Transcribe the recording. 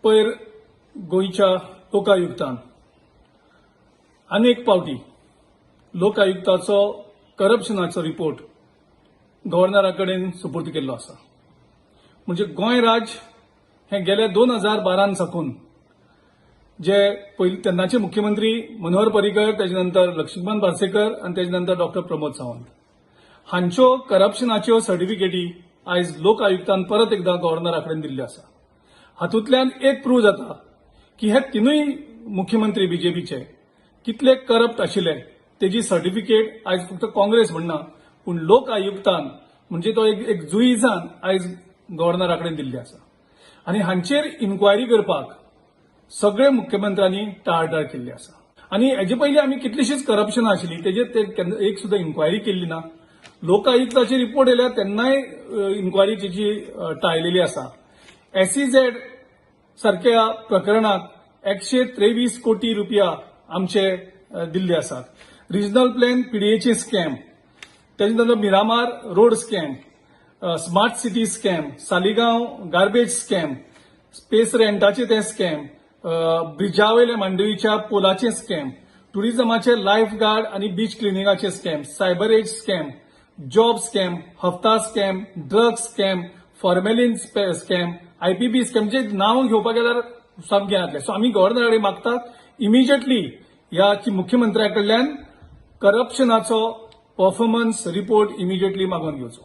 पयर गोंयच्या लोकायुक्तान अनेक पावटी लोकायुक्ताचो करप्शनाचो रिपोर्ट गव्हर्नरा कडेन सुपूर्द केल्लो आसा. म्हणजे गोंय राज्य हें गेल्या 2012 साकून जे पयलीं तेन्नाचे मुख्यमंत्री मनोहर पर्रीकर, तेजे नंतर लक्ष्मीकांत पार्सेकर आनी तेजे नंतर डॉक्टर प्रमोद सावंत हांच्यो करप्शनाच्यो सर्टिफिकेटी आयज लोक आयुक्तान परत एकदां गव्हर्नरा कडेन दिल्ल्यो आसा. हातूंतल्यान एक प्रूव जाता की हे तिनूय मुख्यमंत्री बीजेपीचे कितले करप्ट आशिल्ले तेजी सर्टिफिकेट आयज फक्त काँग्रेस म्हणना, पूण लोक आयुक्तान म्हणजे तो एक जुईजान आयज गव्हर्नरा कडेन दिल्ली आसा. आनी हांचेर इन्क्वायरी करपाक सगळे मुख्यमंत्र्यांनी टाळटाळ केल्ली आसा. आनी हेजे पयलीं आमी कितलीशीच करप्शनां आशिल्ली, तेजेर ते केन्ना एक सुद्दां इन्क्वायरी केल्ली ना. लोकायुक्ताचे रिपोर्ट येयल्या तेन्नाय इन्क्वायरी तेजी टाळलेली आसा. एसईझेड सारक्या प्रकरणात 123 कोटी रुपया आमचे दिल्ले आसात. रिजनल प्लॅन पीडीएचे स्कॅम, तेजे नंतर Miramar road scam, smart city scam, Saligao garbage scam, space रेंटाचे ते स्कॅम, ब्रिजा वयले मांडवीच्या पोलाचे स्कॅम, टुरिझमाचे लायफ गार्ड आनी beach क्लिनिंगाचे scam, cyber age scam, job scam, हफ्ता scam, drug scam, formalin scam, IPP scam, जे नांव घेवपाक गेल्यार सामकें जातलें. सो आमी गव्हर्नरा कडेन मागतात, इमिजिएटली ह्या मुख्यमंत्र्या कडल्यान करप्शनाचो परफॉर्मन्स रिपोर्ट इमिजिएटली मागोवन घेवचो.